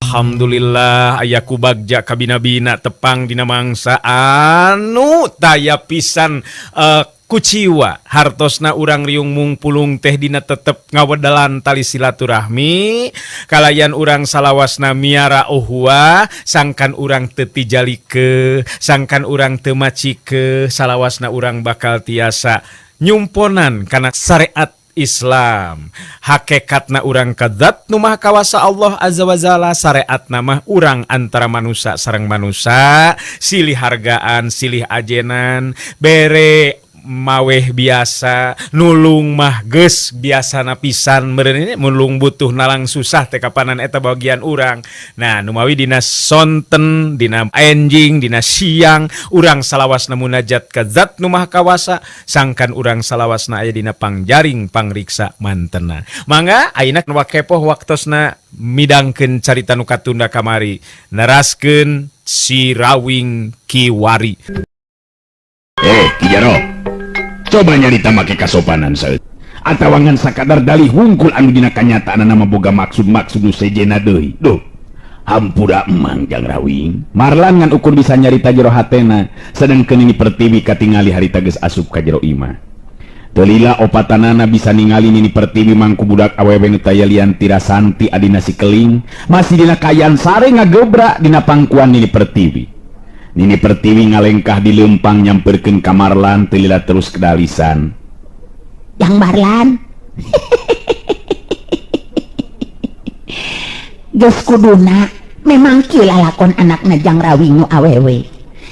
Alhamdulillah aya ku bagja kabina-bina tepang dina mangsa anu taya pisan kuciwa hartosna urang riung mungpulung teh dina tetep ngawedelan tali silaturahmi kalayan urang salawasna miara uhwa sangkan urang teu tijalike sangkan urang teu macike salawasna urang bakal tiasa nyumponan kana syariat Islam. Hakekatna urang ka zat nu maha kawasa Allah Azza wa Jalla, syariatna mah urang antara manusia sareng manusia, silih hargaan, silih ajenan, bere maweh biasa, nulung mah geus biasana pisan meureun ini nulung butuh nalang susah teh kapanan eta bagian urang. Nah, numawi dina sonten, dina enjing, dina siang urang salawasna munajat ka zat nu maha kawasa, sangkan urang salawasna aya dina pangjaring pangriksa mantena. Mangga ayeuna wakepoh waktosna midangkeun carita nu katunda kamari, neraskeun si Rawing Kiwari. Eh, Ki Jaro. Coba nyarita make kasopanan saeut. Atawa ngan sakadar dalih hungkul anu dina kanyataanna mah boga maksud-maksud nu sejena deui. Duh. Hampura emang Jang Rawing. Marlan ngan ukur bisa nyarita jero hatena, sedangkeun Nini Pertiwi katingali harita geus asup ka jero imah. Teu lila opatanana bisa ningali Nini Pertiwi mangku budak awewe nu taya lian ti Rasanti adina si Keling, masih dina kaayaan sare ngagebra dina pangkuan Nini Pertiwi. Nini Pertiwi ngalengkah di lempang nyamperkeun ka Marlan, teu lila terus kedalisan. Yang Marlan. Geus kuduna memang kieu lalakon anakna Jang Rawing nu awewe.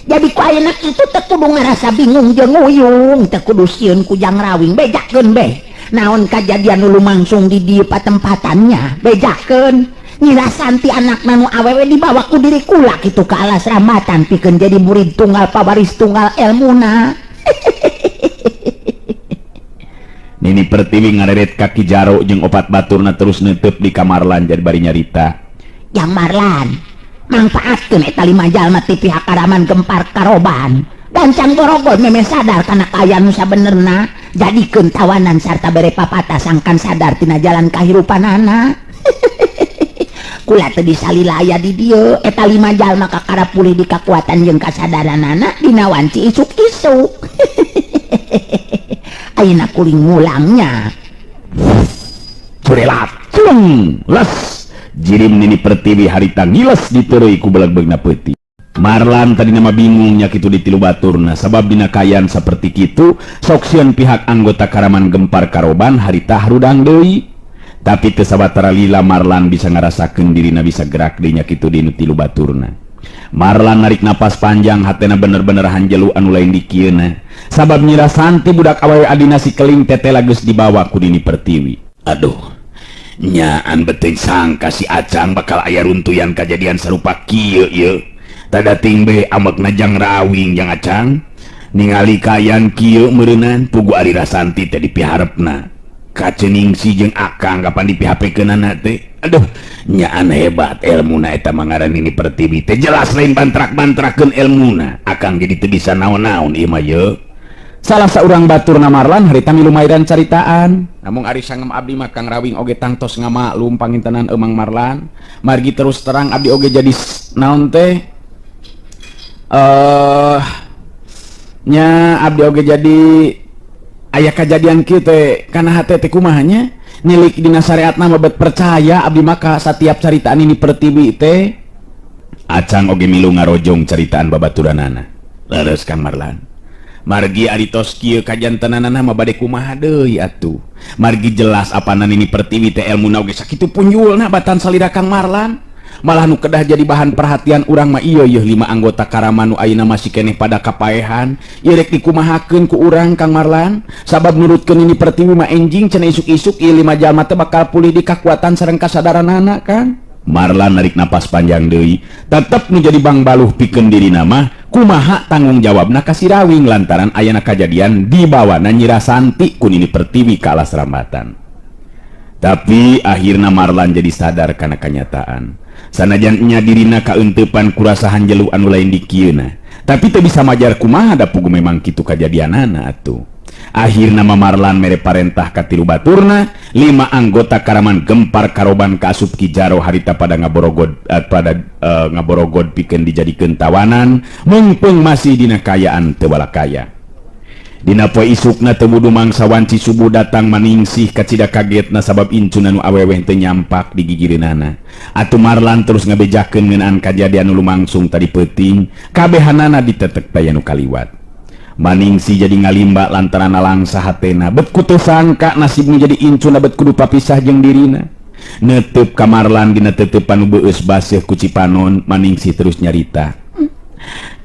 Jadi ku ayeuna kitu teu kudu ngarasa bingung jeung nguyung, teu kudu sieun ku Jang Rawing, bejakeun beh. Naon kajadian nu lumangsung di dieu patempatannya, bejakeun. Nyi Rasanti anakna nu awewe dibawa ku diri kula kitu ka alas rambatan pikeun jadi murid tunggal pawaris tunggal elmuna. Nini Pertiwi ngareret ka Ki Jaro jeung opat baturna terus neuteup di kamar Marlan jadi bari nyarita. Yang Marlan, mangfaatkeun eta lima jalma ti pihak Karaman Gempar Karoban. Gancang gorogon meme sadar kana kaayaan nu sabenerna, jadikeun tawanan sarta bere papatah sangkan sadar tina jalan kahirupanana. Kula teu disalila aya di dieu, eta lima jalma kakara pulih di kakuatan jeung kasadaranana dina wanci isuk-isuk. Ayeuna kuring ngulangnya. Curelat, cung, les. Jirim Nini Pertiwi harita ngiles diteureuy ku beleg-belegna peuting. Marlan tadi nama bingungnya kitu di tilu baturna sabab dina kaayaan saperti kitu sok sieun pihak anggota Karaman Gempar Karoban harita harudang deui. Tapi teu sabatara lila Marlan bisa ngarasakeun dirina bisa gerak deui nya kitu di nu tilu baturna. Marlan narik napas panjang hatena bener-bener hanjelu anu lain dikieuna. Sabab Nyi Rasanti budak awewe adina si Keling tetela geus dibawa ku Nini Pertiwi. Aduh, nyaan beteng sangka si Acang bakal aya runtuyan kajadian sarupa kieu ieu. Tadating be amekna Jang Rawing Jang Acang. Ningali kaayaan kieu meureunan pugu ari Rasanti teh dipiharepna. Kacening si jeung Akang kapan dipihapekeunana teh. Aduh, nyaan hebat elmuna eta mangaran Nini Pertiwi teh jelas lain bantrak-bantrakeun elmuna. Akang jadi teu bisa naon-naon ieu mah ye. Salah saurang baturna Marlan harita milu mairan caritaan. Namun ari sangem abdi mah Kang Rawing oge tangtos ngamaklum pangintenan Emang Marlan. Margi terus terang abdi oge jadi naon teh? Nya abdi oge jadi aya kajadian kieu teh kana hate teh kumaha nya? Nilik dina syariatna mah bet percaya abdi maka satiap caritaan Nini Pertiwi teh. Acang oge milu ngarojong caritaan babaturanana. Leres Kang Marlan. Margi ari tos kieu kajantenanana mah bade kumaha deui atuh. Margi jelas apana Nini Pertiwi teh elmuna oge sakitu punjulna batan salira Kang Marlan. Malah nu kedah jadi bahan perhatian urang mah ieu yeuh lima anggota Karaman nu ayeuna masih keneh pada kapaehan. Ieu rek dikumahakeun ku urang Kang Marlan. Sabab nurutkeun Nini Pertiwi mah enjing cenah isuk-isuk ieu lima jalma teh bakal pulih di kakuatan sareng kasadaranana Kang. Marlan narik napas panjang deui. Tetep nu jadi bangbaluh pikeun dirina mah kumaha tanggung jawabna ka si Rawing lantaran ayana kajadian dibawana Nyi Rasanti ku Nini Pertiwi ka alas rambatan. Tapi akhirna Marlan jadi sadar kana kanyataan. Sanajan nya dirina kaeuntepan kurasa hanjelu anu lain dikieuna. Tapi teu bisa majar kumaha da pugu memang kitu kajadianana atuh. Akhirna mah Marlan mere parentah ka tilu baturna, lima anggota Karaman Gempar Karoban kaasup Ki Jaro harita pada ngaborogod ngaborogod pikeun dijadikeun tawanan, meungpeung masih dina kayaan teu balakaya. Dina poe isukna teu wudu mangsa wanci subuh datang Maningsih kacida kagetna sabab incuna nu awewe teu nyampak di gigireunana. Atuh Marlan terus ngabejakeun ngeunaan kajadian nu lumangsung tadi peuting, kabehanana ditetek taya nu kaliwat. Maningsih jadi ngalimba lantaran nalangsa hatena, bet ku teu sangka nasib nu jadi incuna bet kudu papisah jeung dirina. Netep ka Marlan dina teteupan nu beueus baseuh ku cipanon, Maningsih terus nyarita.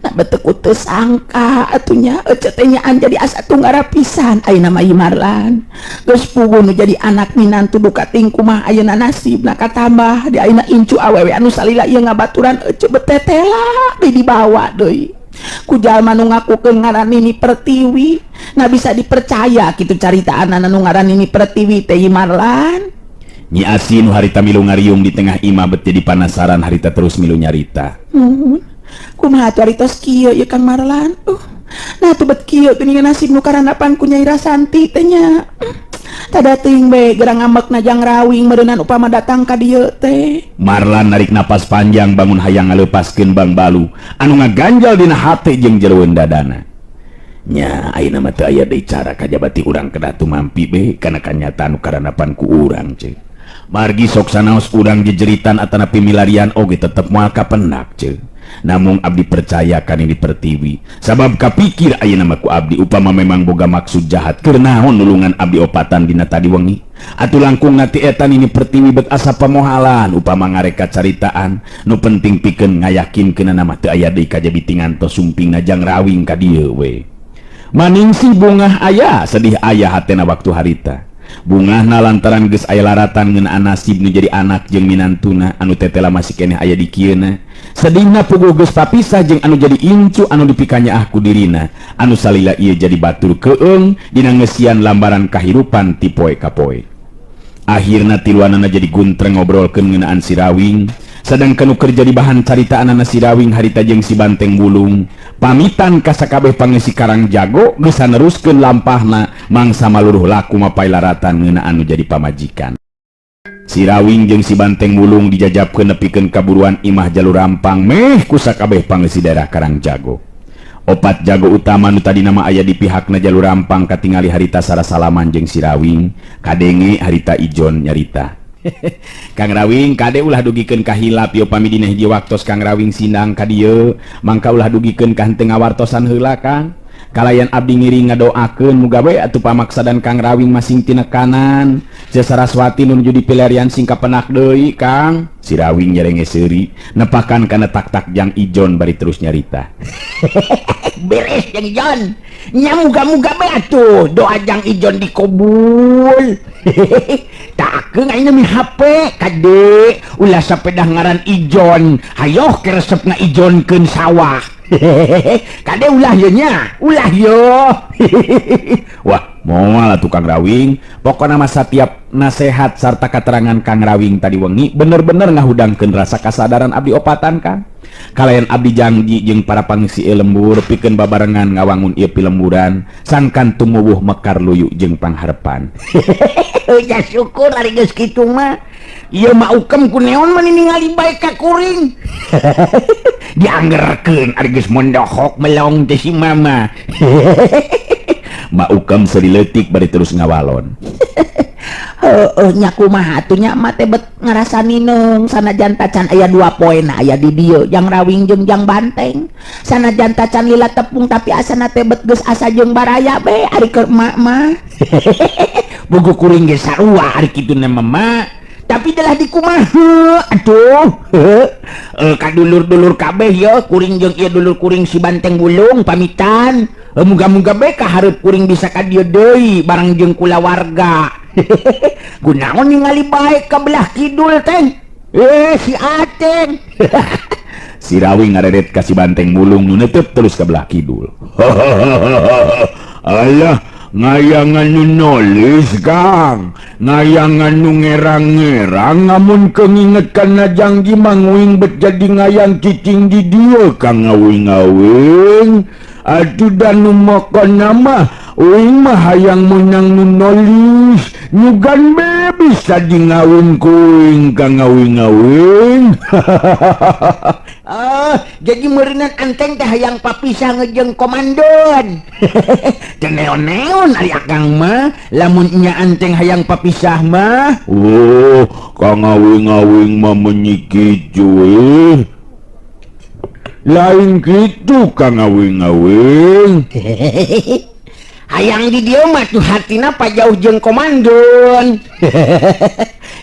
Nah betul ku teu sangka atunya ece teh nyaan jadi asa tunggara pisan ayeuna mah ieu Marlan. Geus puguh nu jadi anak minantu duka ting kumaha ayeuna nasibna katambah di ayeuna incu awewe anu salila ieu ngabaturan ece betetela deui dibawa deui. Ku jalma nu ngakukeun ngaran Nini Pertiwi, nah bisa dipercaya kitu caritaanana nu ngaran Nini Pertiwi teh ieu Marlan. Nyi Asi nu harita milu ngariung di tengah imah bet jadi panasaran harita terus milu nyarita. Nuhun. Kumaha atuh ari tos kieu ieu Kang Marlan? Nah atuh bet kieu geuningan nasib nu karandapan ku Nyai Rasanti teh nya. Tada teuing bae gerang ngambekna jang rawing meureunnan upama datang ka dieu teh. Marlan narik napas panjang bangun hayang ngaleupaskeun bangbalu anu ngaganjal dina hate jeung jeroeun dadana. Nya ayeuna mah teu aya deui cara kajabati urang kedah tumampi be kana kanyataan nu karandapan ku urang ceuk. Margi sok sanaos urang jejeritan atanapi milarian oge tetep moal kapendak ceuk. Namung abdi percaya ka Nini Pertiwi sabab kapikir ayeuna mah ku abdi upama memang boga maksud jahat keur naon nulungan abdi opatan dina tadi wengi. Atuh langkung ngati eta Nini Pertiwi bet asa pamohalan upama ngareka caritaan nu penting pikeun ngayakinkeunana mah teu aya deui kajabi tingantos sumpingna jang rawing ka dieu we. Maningsih bungah aya sedih aya hatena waktu harita. Bungahna lantaran geus aya laratan ngeunaan nasib nu jadi anak jeung minantuna anu tetela masih keneh aya di kieuna. Sedihna puguh geus papisah jeung anu jadi incu anu dipikanyaah ku dirina anu salila ieu jadi batur keung dina ngeusian lambaran kahirupan ti poe ka poe. Akhirna tiluanana jadi guntreng ngobrolkeun ngeunaan si Rawing, sadangkan nu keur jadi bahan caritaanana si Rawing harita jeung si Banteng Wulung. Pamitan ka sakabeh pangeusi Karang Jago geus saneruskeun lampahna mangsa maluruh laku mapay laratan ngeunaan nu jadi pamajikan. Si Rawing jeung si Banteng Wulung dijajabkeun nepikeun kaburuan imah Jalur Rampang meh ku sakabeh pangeusi daerah Karang Jago. Opat jago utama nu tadina mah aya di pihakna Jalur Rampang katingali harita sarasalaman jeung si Rawing, kadenge harita Ijon nyarita. Kang Rawing kade ulah dugikeun ka hilap ieu pami dina hiji waktos Kang Rawing sindang ka dieu, mangka ulah dugikeun ka henteu ngawartosan heula Kang. Kalayan abdi ngiring ngadoakeun muga we atuh pamaksadan Kang Rawing masing tinekanan. Ceu Saraswati nu nuju dipilarian sing kapenak deui Kang. Si Rawing nyerenge seuri nepakan kana tak-tak jang Ijon bari terus nyarita. Beres jang Ijon. Nya muga-muga bae atuh doa jang Ijon dikabul. Takeun ayeuna mi HP kade ulah sapedah ngaran Ijon, hayoh keresep ngaijonkeun sawah. Kade ulah ye nya, ulah yo. Wah, moal atuh Kang Rawing. Pokona mah satiap nasehat sarta katerangan Kang Rawing tadi wengi bener-bener ngahudangkeun rasa kasadaran abdi opatan Kang. Kalayan abdi janji jeung para pangisi lembur pikeun babarengan ngawangun ieu pilemburan sangkan tumuwuh mekar luyu jeung pangharepan. Ya syukur ari geus kitu mah. Ieu mah ukem ku neon mah ningali bae ka kuring. Dianggerkeun ari geus mondohok melong teh si mama. Ma ukem seuri leutik bari terus ngawalon. Heueuh nya kumaha atuh nya mah teh bet ngarasa nineung sanajan tacan aya 2 poe na aya di dieu jang Rawing jeung jang Banteng. Sanajan tacan lila tepung tapi asana teh bet geus asa jeung baraya be ari keur emak mah. Bogo kuring ge sarua ari kitu na mama. Tapi telah dikumaha atuh. Ka dulur-dulur kabeh ye kuring jeung ieu dulur kuring si Banteng Wulung pamitan. Muga-muga bae kahareup kuring bisa ka dieu deui bareng jeung kulawarga. Gunaon ningali bae ka belah kidul teh? Si Aceng. Si Rawing ngareret ka si Banteng Wulung nu neuteub terus ka belah kidul. Alah, ngayangan nu nolis Kang, ngayangan nu ngerang-ngerang ngamun kenginget kana jangji manguing bet jadi ngayang cicing di dieu Kang ngawing-ngawing. Atuh da nu mokona mah uing mah hayang meunang nu nolis nyugan be bisa di ngawin ku uing Kang Ngawing-ngawing. Ah, jadi meureunan Anteng teh hayang papisah ngejeng komandon. Teu neon-neon ari akang mah lamun nya Anteng hayang papisah mah. Oh, Kang Ngawing-ngawing mah menyiki cuy. Lain kitu Kang Ngawing-ngawing. Hayang di dieu mah tuh hatina pajauh jeung komandon.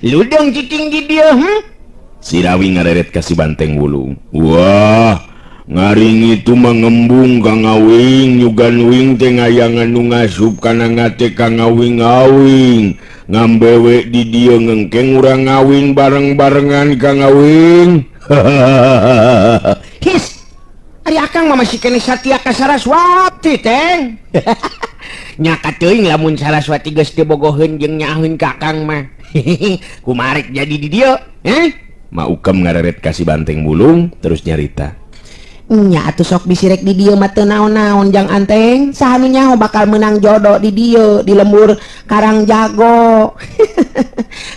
Ludeung cicing di dieu, Sirawing ngareret ka si Banteng Wulung. Wah, ngaring itu mengembung Kang Ngawing, nyugan uing teh ngayangan nu ngasup kana ngate Kang Ngawing-ngawing. Ngambewe di dieu ngengkeng urang ngawin bareng-barengan Kang Ngawing. His. Ari akang mah masih keneh satia ka Saraswati, Teng. Nyaka teuing lamun Saraswati geus teu bogoheun jeung nyaaheun ka akang mah. Kumaha rek jadi di dieu, heh? Ma Ukem ngareret ka si Banteng Wulung terus nyarita. Nya atuh sok bisirek di dieu mah teu naon-naon jang Anteng. Saha nu nyaho bakal meunang jodoh di dieu di lembur Karang Jago.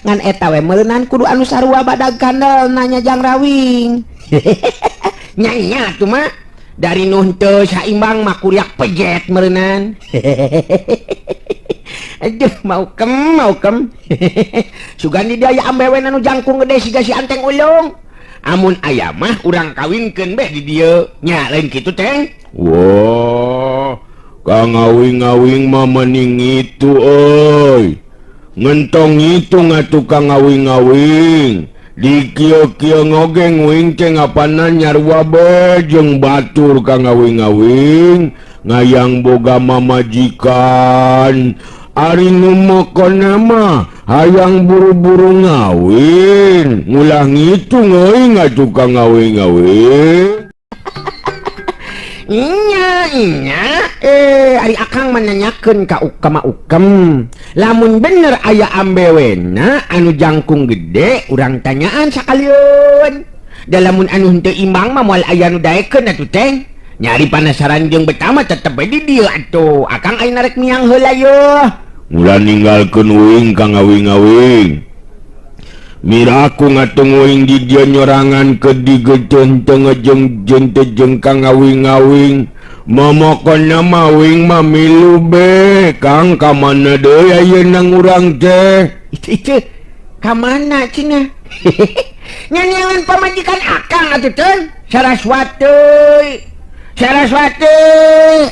Ngan eta we meureunan kudu anu sarua badag kandel nanya Jang Rawing. Nya nya atuh mah dari nu henteu saimbang mah kuriak pejet meureunan. Aduh, mau kem. Sugan di dieu aya ambewen anu jangkung gede siga si Anteng Ulung. Amun aya mah urang kawinkeun beh di dieu. Nya lain kitu, Teng. Wah, Kang Ngawing-ngawing mah mending itu euy. Ngentong itu ngatuh Kang Ngawing-ngawing. Di kieu-kieu ngogeng uing teh ngapanan nyarua be jeung batur Kang Ngawing-ngawing. Ngayang boga mamajikan. Ari nu mokona mah hayang buru-buru ngawin. Ngulah ngitung euy ngatuh Kang Ngawing-ngawing. Nya nya ari akang mah nanyakeun ka Ukem Ukem. Lamun bener aya ambewena anu jangkung gede urang tanyaan sakalian. Da lamun anu henteu imbang mah moal aya nu daekeun atuh Teng. Nyari panasaran jeung betama tetep we di dieu atuh. Akang ayeuna rek miang heula yeuh. Ulah ninggalkeun uing Kang Ngawing-ngawing. Miraku ngatung uing di dieu nyorangan ke digejeun teu ngejeng jeung teu jeung Kang Ngawing-ngawing. Momokona mah uing mah milu be. Kang ka mana deui ayeuna urang teh? Itu ka mana cenah? Nyanyian pamajikan akang atuh Teng. Saraswati. Saraswati,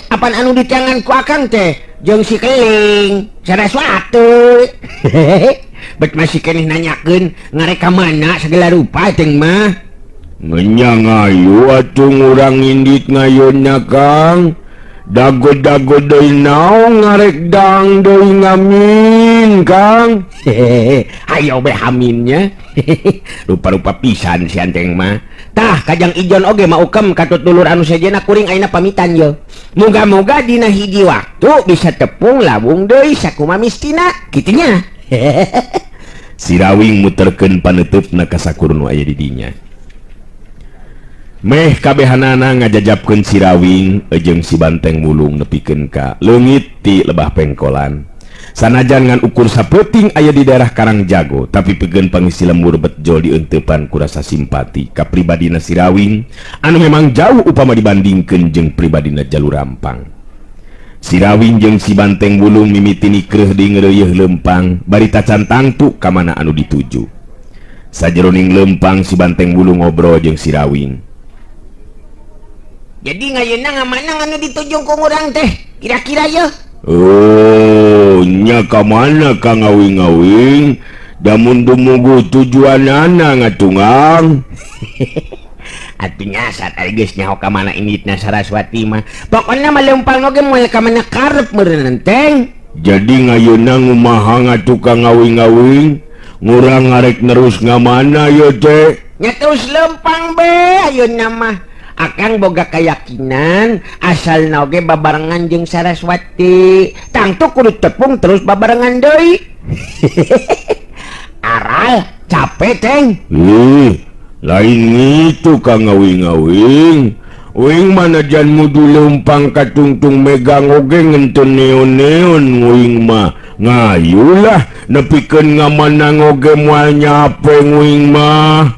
apan anu ditiangan ku akang teh jeung si Keling. Saraswati. Bet masih keneh nanyakeun ngarek ka mana segala rupa teng mah. Ngenya ngayu atuh ngurang indit ngayuna Kang. Dago-dago deui naon ngarek dang deui ngamin Kang. Hayo be haminnya. Rupa-rupa pisan si Anteng mah. Tah kajang ijon oge ma Ukem katut dulur anu sejenna kuring ayeuna pamitan ye. Moga-moga dina hiji waktu bisa tepung lawung deui sakumaha mistina kitu nya. Sirawing muterkeun paneuteup ka sakur nu aya di dinya. Meh kabehanana ngajajapkeun Sirawing jeung si Banteng Wulung nepikeun ka leungit ti lebah pengkolan. Sanajan ngan ukur sapeuting aya di daerah Karangjago, tapi pikeun pangisi lembur betjol dieunteupan ku rasa simpati ka pribadina Sirawing anu memang jauh upama dibandingkeun jeung pribadina Jalur Rampang. Sirawing jeung si Banteng Wulung mimiti nikreuh di ngeureuyeih leumpang bari tacan tangtu ka mana anu dituju. Sajeroning leumpang si Banteng Wulung ngobrol jeung Sirawing. Jadi ngayeuna ngamana anu dituju ku urang teh? Kira-kira yeuh. Oh, nya ka mana Kang Ngawing-ngawing? Damun dumugu tujuanana ngatungang. Atuh nyasar ari geus nyaho ka mana inditna Saraswati mah. Pokona mah leumpang oge moal ka mana karep meureun Teng. Jadi ngayeuna ngumaha ngatuh Kang Ngawing-ngawing? Ngurang ngarek nerus ngamana ye teh? Nya terus leumpang be ayeuna mah. Akang boga keyakinan asal oge babarengan jeung Saraswati. Tangtu kudu tepung terus babarengan deui. Aral capek Teng. Ih, lain itu Kang Ngawing-ngawing. Uing manajan mudu leumpang katungtung megang oge ngenteu neon-neon uing mah. Ngayulah nepikeun ngamanang oge moal nyape uing mah.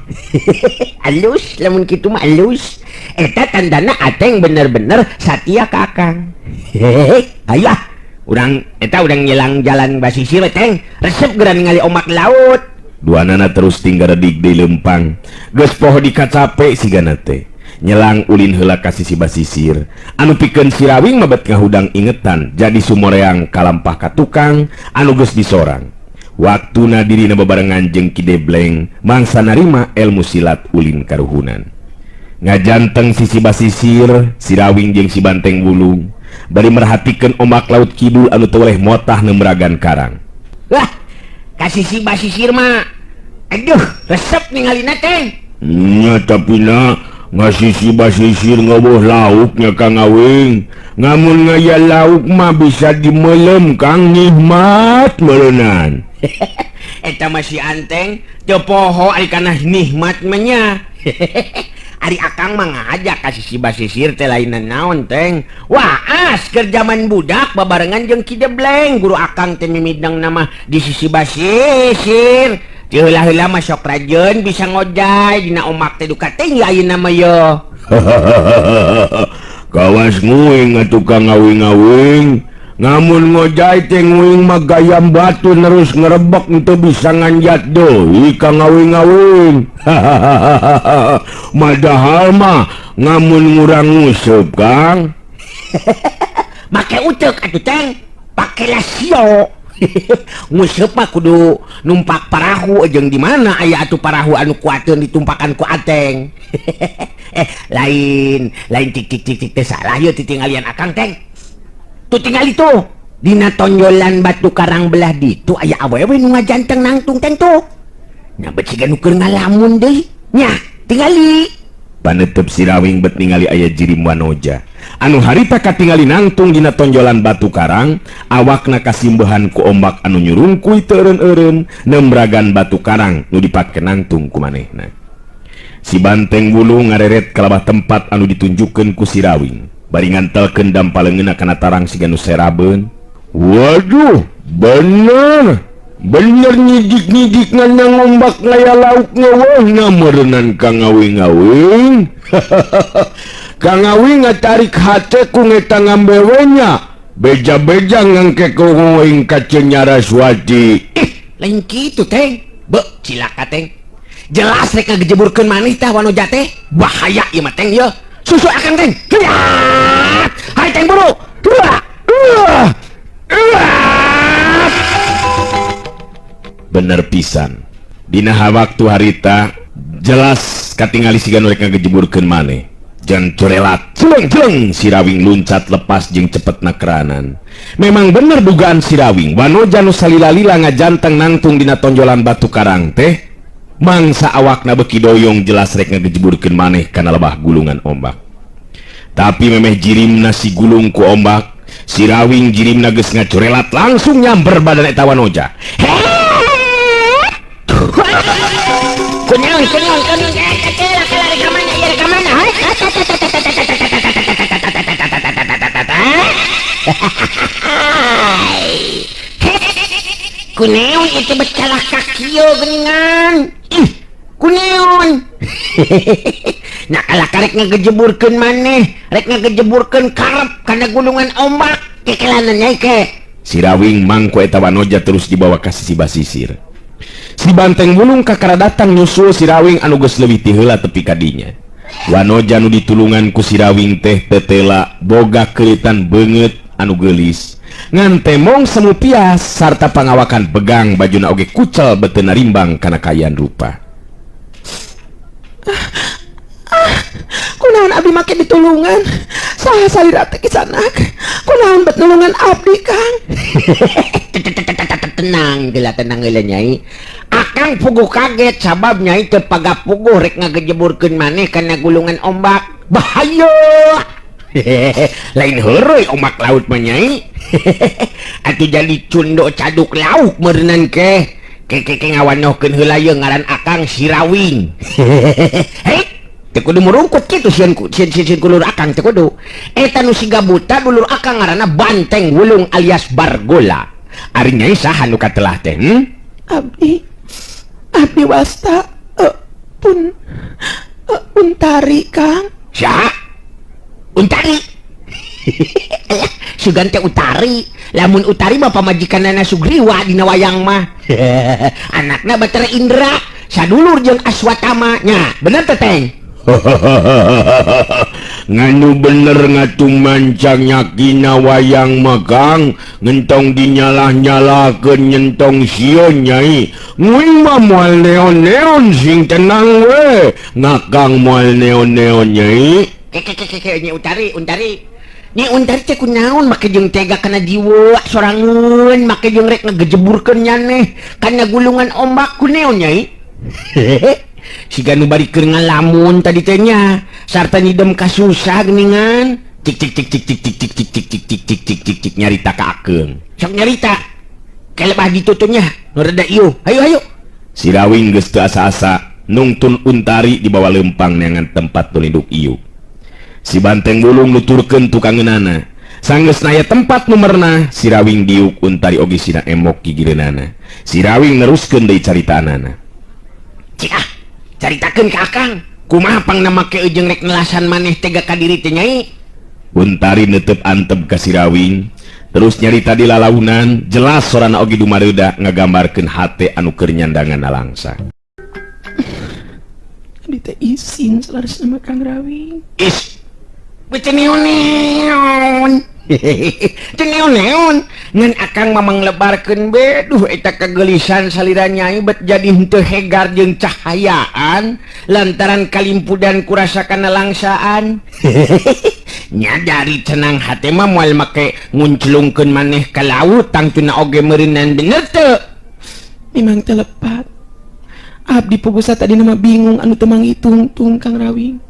Alus lamun kitu mah alus. Eta tandana Ateng bener-bener satia ka Akang. Hehehe, ayah. Urang eta urang nyelang jalan basisir Teng. Resep geura ningali ombak laut. Duanana terus tinggal redig di leumpang. Geus poho dikacape sigana teh. Nyelang ulin heula ka sisi basisir. Anu pikeun Sirawing mabet ngahudang ingetan jadi sumoreang kalampah ka tukang anu geus disorang. Waktuna dirina bebarengan jeung Ki Debleng mangsa narima ilmu silat ulin karuhunan. Ngajanteng sisi basisir, Sirawing jeung si Banteng Wulung bari merhatikeun ombak laut kidul anu teu weleh motah nembragan karang. Wah, ka sisi basisir mah aduh, resep ningalina teh. Nya tapi na ngasisi basisir ngoboh lauknya Kang Awing. Ngamun ngaya lauk mah bisa dimelem Kang, nikmat meureunnan. Eta mah si Anteng teu poho ari kana nikmat mah nya. Ari Akang mah ngajak ka sisi basisir teh lain naon Teng. Wah, as keur jaman budak babarengan jeung Ki Debleng guru Akang teh mimidang nama di sisi basisir. Teu heula-heula mah sok rajeun bisa ngojay dina omak teh duka tinggi ayeuna mah yo. Kawas nguing atuh Kang Awing-awing. Ngamun ngojay teh nguing mah gayam batu nerus ngerebek teu bisa nganjat deui Kang Awing-awing. Madahal mah ngamun ngurang nguseup Kang. Make uceuk atuh Teng, pake lasio. Nguseup mah kudu numpak parahu jeung di mana aya atuh parahu anu kuateun ditumpakan ku Ateng. Lain lain cik cik cik cik teh salah ieu titinggalian Akang Teng. Tuh tinggal itu dina tonjolan batu karang belah ditu aya awewe nu ngajanteng nangtung Teng tuh. Nya bet siga nu keur ngalamun deui. Nya tingali. Panetep Sirawing bet ningali aya jirim wanoja. Anu harita katingali nangtung dina tonjolan batu karang, awakna kasimbehan ku ombak anu nyurungkuy teu eureun-eureun nembragan batu karang nu dipake nangtung ku manehna. Si Banteng Wulung ngareret kalabah tempat anu ditunjukkeun ku Sirawing. Bari ngantelkeun dampaleungeunna kana tarang siga nu serabeun. Waduh, bener. Bener nyidik-nyidik ngan ngombak ngaya lauk ngewehna meureunan Kang Awing-awing. Kang Awing ngatarik hate ku ngeta ngambewenya. Beja-beja ngangke ku nguing ka Nyaraswati. Ih, lain kitu Teng. Be, cilaka Teng. Jelas rek ngagejeburkeun maneh tah wanoja teh. Bahaya ieu mah Teng yeuh. Susu Akang Teng. Hiat! Hai Teng buru. Bener pisan. Dina waktu harita jelas katingali siga nu rek ngagejeburkeun maneh. Jan corelat, jeleng-jeleng Sirawing luncat lepas jeung cepet nakeranan. Memang bener dugaan Sirawing, wanoja nu salila-lila ngajanteng nangtung dina tonjolan batu karang teh mangsa awakna beuki doyong jelas rek ngagejeburkeun maneh kana lebah gulungan ombak. Tapi memeh jirimna si gulung ku ombak, Sirawing jirimna geus ngacorelat langsung nyamber badan eta wanoja. Kunaon kunaon kunaon kela kela rek ka mana ieu rek ka mana hai? Kuneon itu becalah kaki yo geningan. Ih, kuneon. Nah kalah karek ngegejeburkeun maneh, rek ngegejeburkeun karep kana gulungan ombak kekelanan nyai ke. Sirawing mangku eta wanoja terus dibawa ka sisi basisir. Si Banteng Wulung kakara datang nyusul Sirawing anu geus leuwih ti heula tepi ka dinya. Wanoja nu ditulungan ku Sirawing teh tetela boga keuritan beungeut anu geulis. Ngan temong semu pias sarta pangawakan begang bajuna oge kucel beuteuna narimbang kana kaayaan rupa. Kunaon abdi make ditulungan? Saha salira teh kisanak? Kunaon bet nulungan abdi Kang? Tenang heula, tenang heula Nyai. Akang puguh kaget sabab Nyai teu pagapuguh rek ngagejeburkeun maneh kana gulungan ombak. Bahaya. Lain heureuy ombak laut mah Nyai. Atuh jadi cundo caduk lauk meureunnan ke. Ke ke ke ngawanohkeun heula ye ngaran Akang Sirawing. Hei. Teu kudu murungkut kitu sieun ku sieun sieun ku dulur akang, teu kudu. Eta nu siga buta dulur akang ngaranna Banteng Wulung alias Bargola. Ari nyai saha nu katelah teh? Hmm? Abdi, abdi wasta pun Untari, Kang. Saha? Untari. Sugan teh Utari. Lamun Utari mah pamajikanana Sugriwa dina wayang mah. Anakna Batara Indra, sadulur jeung Aswatama nya. Bener teh, Teng? Nganu bener ngatu mancang nyakina wayang mah, Kang, ngentong dinyalah-nyalahkeun, nyentong sieun nyai. Nguing mah moal neon-neon, sing tenang we ngakang, moal neon-neon nyai. Ke ke ke ke, Nyi Utari, Untari. Nyi Untari teh kunaon make jeung tega kana jiwa sorangan, make jeung rek ngegejeburkeun nyaneh kana gulungan ombak, kunaon, Nyai? Siga nu bari keur ngalamun tadi teh nya, sarta nyidem kasusah geuningan. Cik cik cik cik cik cik cik cik cik cik cik cik cik cik cik, nyarita ka akeung. Sok nyarita. Kelebah ditutunya nu reda ieu. Hayu, hayu. Sirawing geus teu asa-asa nungtun Untari dibawa lempang neangan tempat nu linduk ieu. Si Banteng Bulung nuturkeun tukangeunana. Sanggeus aya tempat nu merenah, Sirawing diuk, Untari oge sina emok gigireunana. Sirawing neruskeun deui caritaanana. Cik ah, caritakeun ka akang. Kumaha pangna make jeung rek nelasan maneh tega ka diri teh, Nyai? Untari netep antep ka Sirawing, terus nyarita di lalaunan, jelas sorana oge dumareuda ngagambarkeun hate anu keur nyandangan nalangsa. Abdi teh isin selaras sama Kang Rawing. Is. Beuteung neon-neon. Teu neon-neon. Ngan akang mah manglebarkeun be, duh, eta kagelisan salira nyai bet jadi henteu hegar jeung cahayaan lantaran kalimpudan kurasa kana langsaan. Nya dari tenang hate mah moal make ngunclungkeun maneh ka laut, tangtuna oge meureunan, bener teu? Memang telepat. Abdi pugusa tadi nama bingung anu teu mangitungtung, Kang Rawing.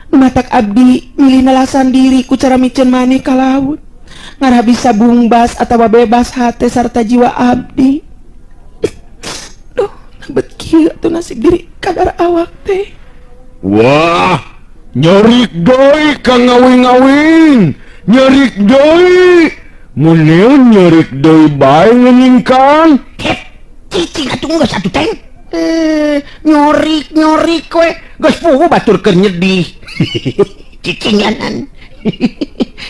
Nu matak abdi milih nelasan diri ku cara miceun maneh ka laut. Ngarah bisa bungbas atawa bebas hate sarta jiwa abdi. Duh, nabet kieu atuh nasib diri kadar awak teh. Wah, nyerik deui Kang Ngawing-ngawing, nyerik deui. Mun nyerik deui bae ngeuning, Kang. Ket, cicing atuh, geus atuh, Teng. Eh, nyorik nyorik we. Geus puguh batur keur nyedih. Cicinganan.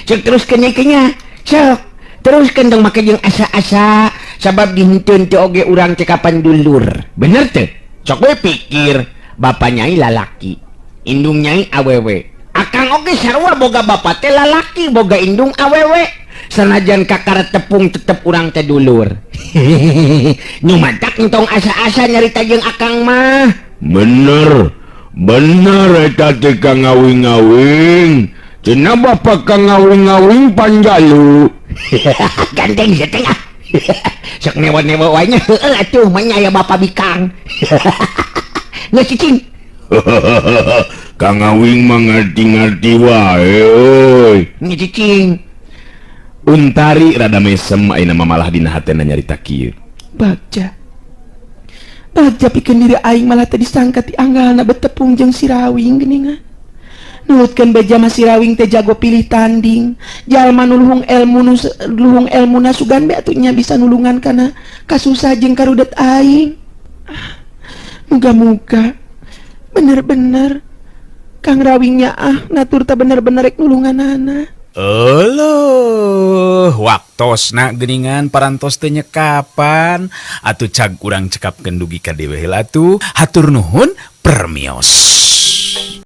Cek, teruskeun, Nyai, nya. Sok, teruskeun dong make jeung asa-asa sabab dihenteun teh oge urang teh kapan dulur. Bener teh? Sok we pikir, bapa nyai lalaki, indung nyai awewe. Akang oge sarua, boga bapa teh lalaki, boga indung awewe. Sanajan kakara tepung tetep urang teh dulur. Nu matak entong asa-asa nyarita jeung akang mah. Bener, bener eta teh, Kang Ngawing-ngawing. Cenah bapak Kang Ngawing-ngawing panjalu. Gandeng setengah. Sok newa-newa wae nya, heueuh atuh mah aya bapa bikang. Geus, cicing. Kang Ngawing mah ngarti-ngarti wae euy. Nya, cicing. Untari rada mesem ayeuna mah, malah dina hatena nyarita kieu. Bagja. Bagja pikeun diri aing malah teh disangka ti anggalna betepung jeung Sirawing geuningan. Nulutkeun beja mah Sirawing teh jago pilih tanding. Jalma nu luhung ilmu, nu luhung ilmuna, sugan be atuh nya bisa nulungan kana kasusah jeung karudet aing. Ah, muga-muga bener-bener Kang Rawingnya ah natur teh bener-bener rek nulunganana. Euleuh, waktosna geuningan parantos teh nyekapan. Atuh cag urang cekapkeun dugi ka dieu heula atuh. Hatur nuhun, permios.